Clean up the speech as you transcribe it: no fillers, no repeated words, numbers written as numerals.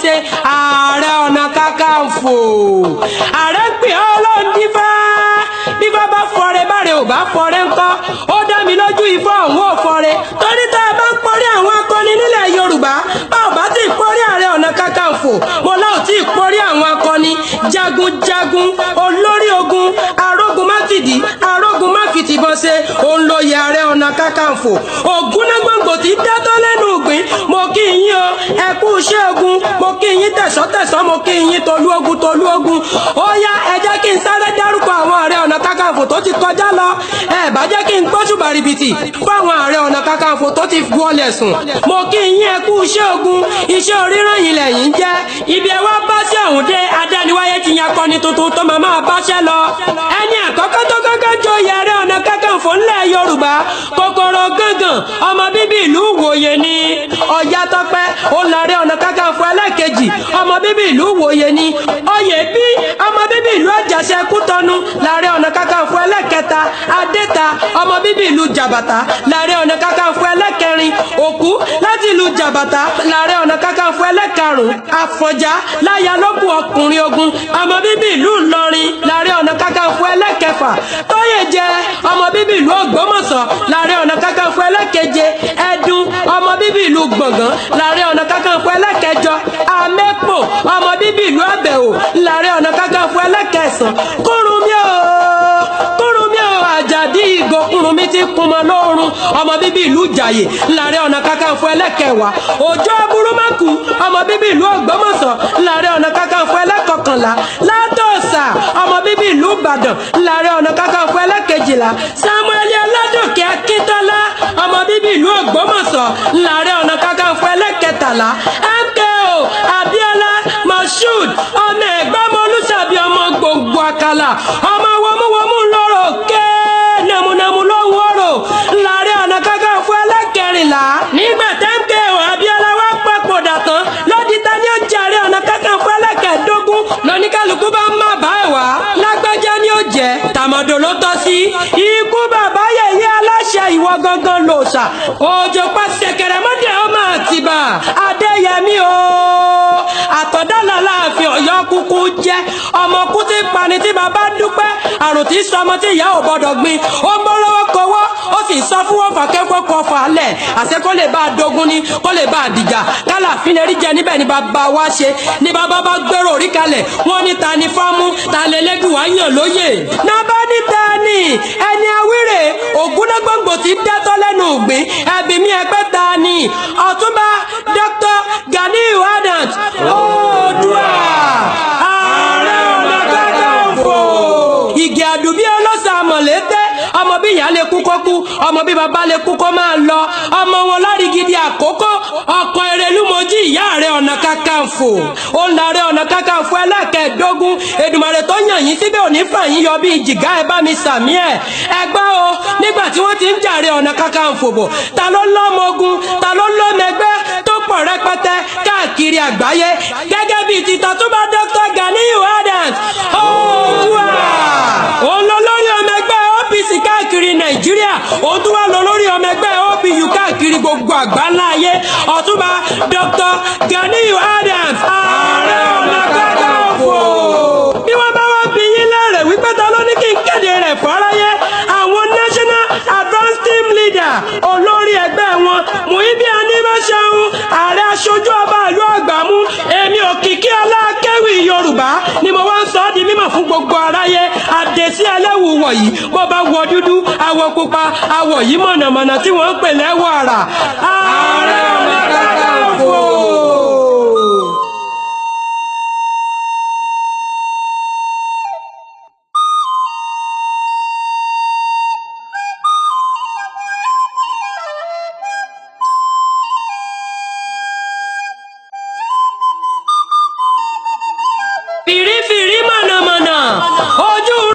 ṣe. Ààrẹ Ọ̀nà Kakanfò, ààrẹ ń pè ọ́ ló ń dífá. Bí bá bá fọre báre ò bá fọre ńkọ́, ó dá mi lójú ifá ọ̀hún ò fọre. Torí tá a bá ń pọrí àwọn akọni nílẹ̀ Yorùbá, bá ò bá tí ì pọrí Ààrẹ Ọ̀nà Kakanfò, mo láò tí ì pọrí àwọn akọni jagunjagun, olórí ogun, arógun mátìdí, arógun máfìtìbọn ṣe, òun ló yẹ Ààrẹ Ọ̀nà Kakanfò. Ògúnnágbòǹgbò tí dátọ́ lẹ́nu ìgbín, mo kí yín o, ẹ kú iṣẹ́ ogun, mo kí yín tẹ̀sọ́tẹ̀sọ́, mo kí yín tolú ogun tolú ogun. Ó yá, ẹ jẹ́ kí n sáré dárúkọ àwọn Ààrẹ Ọ̀nà Kakanfò tó ti kọjá lọ. Ẹ bá jẹ́ kí n gbóṣùbà rìbìtì fáwọn Ààrẹ Ọ̀nà Kakanfò tó ti wọlé sùn. Mo kí yín, ẹ kú iṣẹ́ ogun, iṣẹ́ oríran yìí lẹ́yìn jẹ́. Ibi ẹ wá bá sí ọ̀hún dé, adániwáyé ti yan akọni tuntun tó máa máa báṣẹ́ lọ. Ẹni àkọ́kọ́ tó kọ́kọ́ joyè Ààrẹ Ọ̀nà Kakanfò ńlẹ̀ Yorùbá, Kòkòrò Gángan, ọmọ bíbí ìlú Ìwòye ni. Ọ̀yátọ́pẹ́ ó l'Ààrẹ Ọ̀nà Kakanfò ẹlẹ́ẹ̀kejì, ọmọ bíbí ìlú Ìwòye ni. Oyèbí, ọmọ bíbí ìlú Àjàṣe Kútọ́nù, l'Ààrẹ Ọ̀nà Kakanfò ẹlẹ́ẹ̀kẹta. Adéta, ọmọ bíbí ìlú Jàbàtà, l'Ààrẹ Ọ̀nà Kakanfò ẹlẹ́ẹ̀kẹrin. Òkú láti ìlú Jàbàtà, l'Ààrẹ Ọ̀nà Kakanfò ẹlẹ́ẹ̀karùn. Àfọ̀njá láya lókun ọkùnrin ogun, ọmọ bíbí ìlú Ìlọrin, l'Ààrẹ Ọ̀nà Kakanfò ẹlẹ́ẹ̀kẹfà. Tóyèjẹ, ọmọ bíbí ìlú Ògbómọ̀ṣọ́, l'Ààrẹ Ọ̀nà Kakanfò ẹlẹ́ẹ̀keje. Ẹdun, ọmọ bíbí ìlú Gbọ̀ngàn, l'Ààrẹ Ọ̀nà Kakanfò ẹlẹ́ẹ̀kẹjọ. Amẹ́pò, ọmọ bíbí ìlú Àbẹ̀wò, l'Ààrẹ Ọ̀nà Kakanfò ẹlẹ́ẹ̀kẹsàn. Kúrúnmí o, Kúrúnmí o, Àjàdí Ìgò Kúrúnmí ti kúnmọ́ lóorun, ọmọ bíbí ìlú Ìjàyè, l'Ààrẹ Ọ̀nà Kakanfò ẹlẹ́ẹ̀kẹwàá. Òjó Aburúmákù, ọmọ bíbí ìlú Ògbómọ̀ṣọ́, l'Ààrẹ Ọ̀nà Kakanfò ẹlẹ́ẹ̀kọkànlá. Látọ̀ọ̀sà, ọmọ bíbí ìlú Ìbàdàn, l'Ààrẹ Ọ̀nà Kakanfò ẹlẹ́ẹ̀kejìlá. Samuel Ọládòkè Akíntọ́lá, ọmọ bíbí ìlú Ògbómọ̀ṣọ́, l'Ààrẹ Ọ̀nà Kakanfò ẹlẹ́ẹ̀kẹtàlá. MKO Abíọ́lá Moshood, ọmọ ẹ̀gbọ́n Olúṣàbí, ọmọ gbogbo àkàlà, ọmọ wọmúwọmú lọ́rọ̀ ké nàmúnàmú lóhùn ọ̀rọ̀, l'Ààrẹ Ọ̀nà Kakanfò ẹlẹ́kẹrìnlá. Nígbà tí MKO Abíọ́lá wá papòdà tán, lódì ta ni ó jẹ́ Ààrẹ Ọ̀nà Kakanfò ẹlẹ́kẹ̀ẹ́dógún, lóníkàlùkù bá ń má bá ẹ̀ wá. Lágbájá ni ó jẹ́, tàmọ̀dò ló tọ́ sí. Ikú bàbá yẹ̀yẹ́ aláṣẹ ìwọ gangan lòṣà. Òjò pa ṣẹ̀kẹ̀rẹ̀ mọ́dẹ̀ ọmọ Àtìbà. Adéyẹmí o, àtọ̀dálà láàfin Ọ̀yọ́ kúkú jẹ́. Ọmọ kú tí pani tí bàbá dúpẹ́, àrùn tí sọmọ tí ìyá ò gbọdọ̀ gbin. Ó ń bọ́ lọ́wọ́ kọwọ́, ó sì sọ fún wọn fàkẹ́kọ̀ọ́ kọ fà á lẹ̀. Àṣẹ kó lè bá a dogun ni, kó lè bá a dìjà. Kálàfin lè rí jẹ níbẹ̀ ni bàbá wa ṣe. Ni bàbá bá gbèrò orí kalẹ̀, wọ́n ní ta ni fámú, ta lẹ́lẹ́dùn wá yàn lóyè. Nàbá ní ta ni ẹni awírè, ògúnnágbòǹgbò tí dátọ́ lẹ́nu ògbín, ẹbí mi ẹgbẹ́ ta ni Ọ̀túnba Dr. Ganiyu Adams Oòduà, Ààrẹ Ọ̀nà Kakanfò. Ìgè àdùbí ọlọ́sà mọ̀lẹ́tẹ́, ọmọ bí ìyá lè kú kó kú, ọmọ bí bàbá lè kú kó máa lọ, ọmọ wọn lárígidi àkókò, ọkọ Erelúmọjí ìyá Ààrẹ Ọ̀nà Kakanfò. Ó ń l'Ààrẹ Ọ̀nà Kakanfò ẹlẹ́kẹ̀ẹ́dógún. Èdùmàrè tó yàn yín síbẹ̀ òní fà yín yọ bí jìgá, ẹ bá mi sàmí ẹ̀. Ẹ gbọ́ o, nígbà tí wọ́n ti ń jàre Ọ̀nà Kakanfò bọ̀, ta ló lọ́mọ ogun, ta ló lọ́mọ ẹgbẹ́ tó pọ̀ rẹpẹtẹ káàkiri àgbáyé gẹ́gẹ́ bíi ti Ọ̀túnba Dr. Ganiyu Adams Oòduà? Òun lọ lórí ọmọ ẹgbẹ́ OPC káàkiri Nàìjíríà, òun tún wá lọ lórí ọmọ ẹgbẹ́ OPU káàkiri gbogbo àgbáńlá ayé. Ọ̀túnba Dr. Ganiyu Adams, Ààrẹ Ọ̀nà Kakanfò. Bí wọ́n bá wá bi yín léèrè wípé ta ló ní kí n kéde rẹ̀ fáráyé, àwọn National Advance Team Leader, olórí ẹgbẹ́ wọn, Muibi Animaṣẹ́hun, ààrẹ aṣojú ọba ìlú Àgbàmú, èmi Òkìkí Ọlákéwì Yorùbá ni mo wá ń sọ ọ́ di mímọ̀ fún gbogbo aráyé. Àdèsí ẹlẹ́wù wọ̀nyí, bó bá wọ dúdú, àwọ̀ pupa, àwọ̀ yìí mọ̀nàmọ̀nà tí wọ́n ń pè lẹ́wọ̀ àrà. Ààrẹ